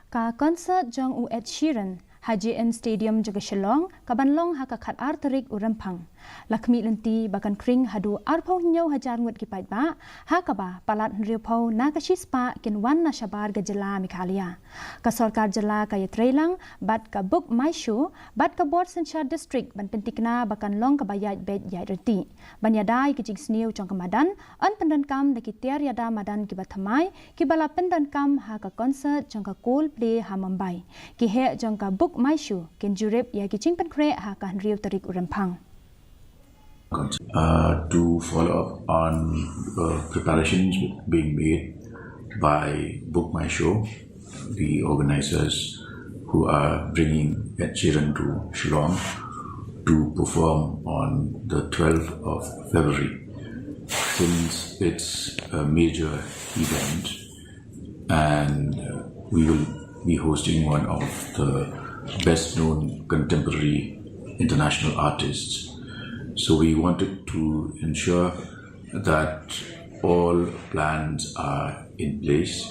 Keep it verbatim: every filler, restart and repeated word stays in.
Ka concert jong u Ed Sheeran ha J N Stadium jong ka Shillong ka ban long ha ka khat ar tarik u Rymphang. La khmih lynti ba kan khring haduh arphew hynñiew hajar ngut ki paidbah, ha kaba palat hynriewphew na ka shispah kin wan na shabar ka jylla Meghalaya. Ka sorkar jylla ka ïatreilang bad ka Book My Show bad ka Bor Synshar District ban pyntikna ba kan long kaba ïaid beit ïaid ryntih. Ban ïada ïa ki jingsniew jong ka madan, yn pyndonkam da ki tiar ïada madan kiba thymmai, kiba la pyndonkam ha ka concert jong ka Coldplay ha Mumbai. Ki heh jong ka Book My Show kin jurip ïa ki jingpynkhreh ha ka hynriew tarik u Rymphang. Uh, to follow up on uh, preparations being made by Book My Show, the organizers who are bringing Ed Sheeran to Shillong to perform on the twelfth of February. Since it's a major event, and uh, we will be hosting one of the best known contemporary international artists. So we wanted to ensure that all plans are in place